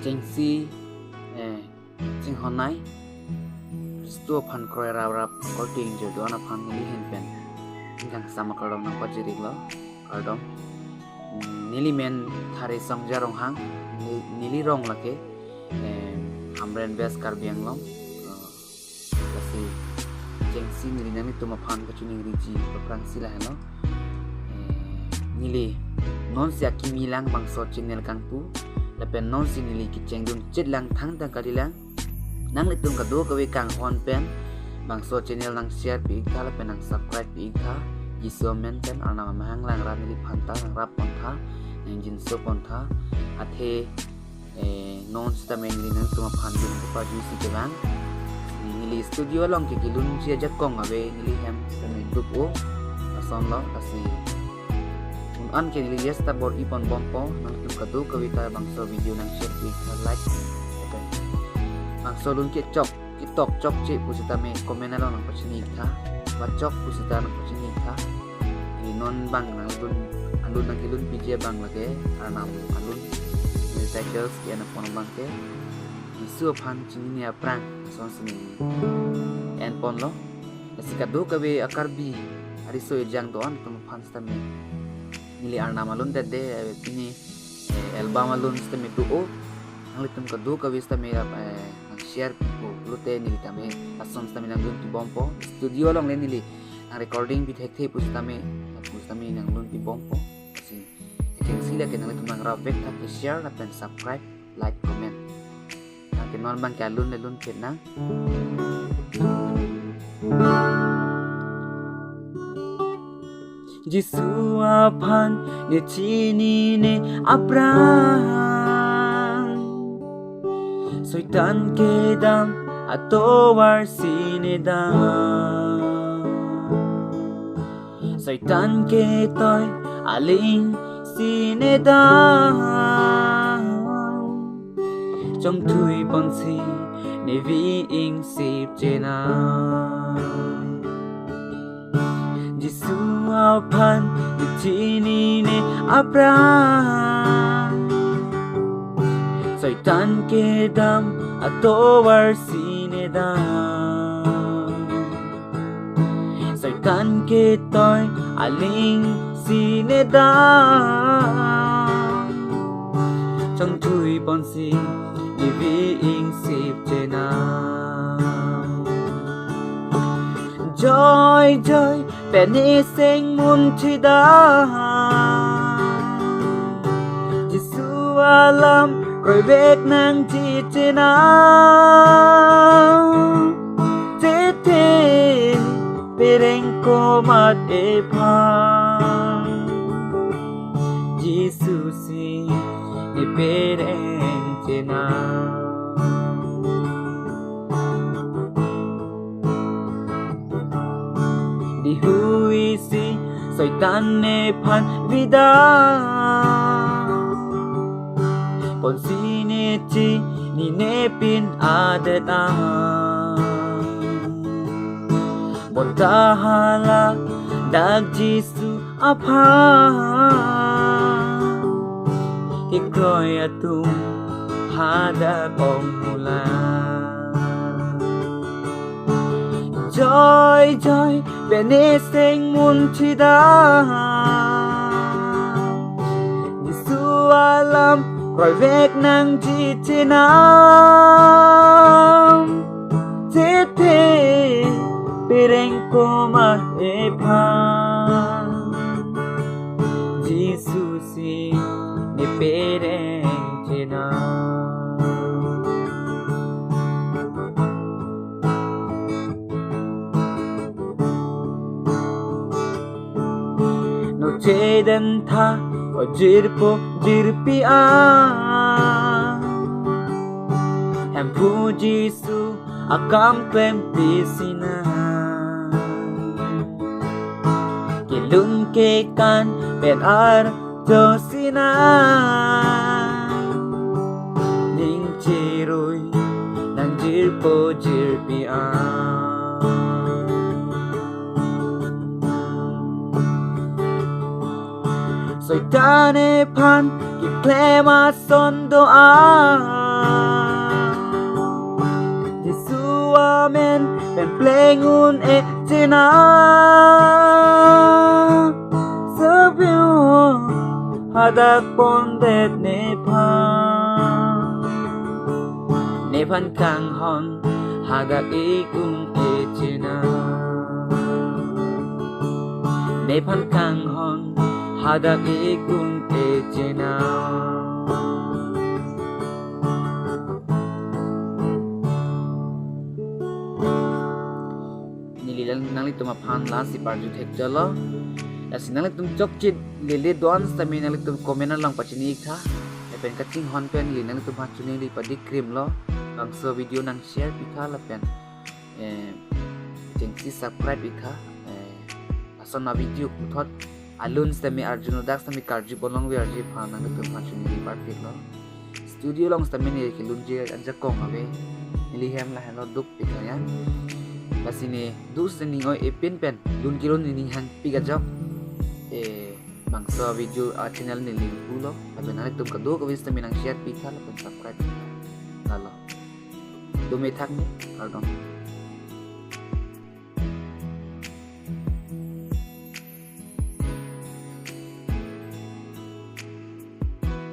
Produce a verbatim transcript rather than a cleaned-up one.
chengsi, eh, chinghonnei, Khristo aphan kroi raprap korte ingjir do-an aphan neli ahin pen ingkang sama kardom nangpajiriklo, kardom. Hmm, neli men Thare Songja Ronghang, neli, neli rong lake, eh, Hamren West Karbi Anglong. Eh, lasi chengsi neli nanglitum aphan kachiningriji aphrangsi lahenlo. Eh, neli nonsi akimi lang bangso channel kangpu, lapen nonsi neli kechengdun chit lang thangta kalilang. Nanglitum kadokave kanghon pen bangso channel nang share pi-iktha lapen nang subscribe pi-iktha. Jisu amen pen, Arnam amahang lang ra neli phanta nang rap pontha, nang jinso pontha. Athe, eh, non sitame neli nangtum aphan dun kepajuisi kevang. Neli studio along ke kelunji ajakong ave, neli hem sitame dup-o. Lasonlo, lasi un-an ke neli yes ta bor-i ponbompo, nangtum kadokave ta bangso video nang share pi-iktha, like, bangso lun kechok, ketok chokche pusitame comment along nang pachini-iktha, ba chok pusita nang pachini-iktha. Neli non bang nang lun, alun nang kelun piji abang lake Arnam alun, neli titles ke-en pon abang ke Jisu aphan chinine aphrang, lasonsi neli en ponlo. Lasi kadokave a-Karbi ariso ejang do-an atum aphan sitame neli Arnam alun dede, eh, pini, eh, album alun sitame do-o. Nanglitum kadokave sitame, eh, nang share pipo pulote neli tame lason sitame nang lun pibompo. Studio along le neli nang recording pi thekthe pusitame, pusitame nang lun pibompo. Lasi chengsi lake nanglitum nang rapvek tha ke share lapen subscribe, like, comment. Nang ke non bang ke alun le lun phet nang. Jisu aphan ne chinine aphrang, Soitan kedam atovar si ne dam. Soitan ketoi aling si ne dam. Chongthui ponsi ne vi ingsip chenam. Jisu aphan ne chinine aphrang, Soitan kedam atovar si ne dam. Soitan ketoi aling si ne dam. Chongthui ponsi ne vi ingsip chenam. Joijoi pen ne seng munthi dam. Jisu alam kroivek nangji chenam. Chethe pereng komat ephan, Jisu si ne pereng chenam. Dihui si Soitan nephan vida ponsi ne chinine pin adet a. Bonta hala dak Jisu aphan kekroi atum hadak ongmulang. Joijoi pen ne seng munthi dam. Jisu alam kroivek nangji chenam. Chethe pereng komat ephan, Jisu si ne pereng chenam. No chedantha o jirpo jirpi a, Hemphu Jisu akam klempi sinang. Kelun kekan pen arjo sinang. Ning chirui nang jirpo jirpi a. Soitan nephan keklem ason do-an. pen pleng un-e chena. Sarbio hadak pondet nephan, nephan kanghon hadak ik un-e chena. Nephan kanghon hadak ik un-e chena. Neli lang nanglitum aphan lasi parju thekjalo. Lasi nanglitum chokche lele do-an sitame nanglitum comment along pachini ik tha. Lapen kachinghon pen neli nanglitum aphan choningri padi krim lo. Bangso video nang share pi tha lapen, eh, chengsi subscribe ik tha. Eh, lason a-video puthot alun sitame arjuno, dak sitame karju ponlongve arje aphan nanglitum aphan choningri parpik lo. Studio along sitame neli kelunji ajakong ave. Neli hem lahenlo duk pik lo ya. Lasi ne do sitame ning oi-e pin pen lun kelun ne ning hangpik ajok, eh, bangso video a-channel neli pulo. Lapen nanglitum kadokave sitame nang share pi tha lapen subscribe pi tha. Lalo. Dome thak ne, kardom.